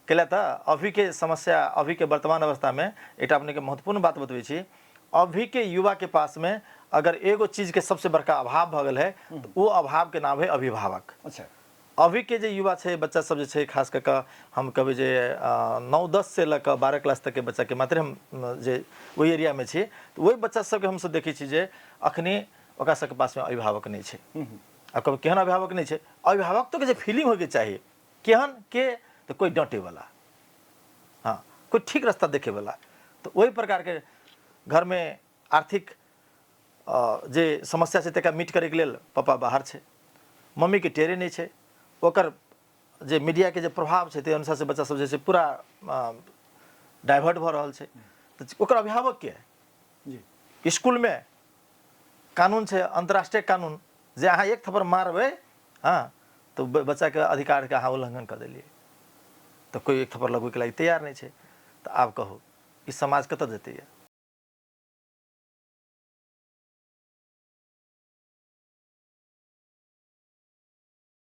कैला तऽ अभीके समस्या, अभीके वर्तमान अवस्थामे एकटा अपनेके महत्वपूर्ण बात बतबै छी। अभीके युवाके पासमे अगर एगो चीजके सबसे बड़का अभाव भऽ गेल है तऽ ओ अभावके नाम है अभिभावक। अभीके जे युवा छै, बच्चा सब जे छै, खास कऽ कऽ हम कहबै जे 9 10 से लऽ कऽ 12 क्लास तकके बच्चाके मात्र हम जे ओहि एरियामे छी, तऽ ओहि बच्चा सबके हमसब देखै छी जे अखनी ओकरा सबके पासमे अभिभावक नहि छै। आ कहबै केहन अभिभावक नहि छै? अभिभावकत्वके जे फीलिंग होइके चाही, केहन के तऽ कोइ डाँटैवला, हँ, कोइ ठीक रास्ता देखैवला। तऽ ओहि प्रकारके घरमे आर्थिक जे समस्या छै तकरा मीट करैके लेल पापा बाहर छै, मम्मीके टेरे नहि छै, ओकर जे मीडियाके जे प्रभाव छै ताहि अनुसार से बच्चा सब जे छै पूरा डाइवर्ट भऽ रहल छै। तऽ ओकर अभिभावकके इसकुलमे कानून छै, अन्तर्राष्ट्रीय कानून, जे अहाँ एक थप्पड़ मारबै, हँ, तऽ बच्चाके अधिकारके अहाँ उल्लङ्घन कऽ देलियै। तऽ कोइ एक थप्पड़ लगबैके लागि तैयार नहि छै। तऽ आब कहू, ई समाज कतऽ जेतै?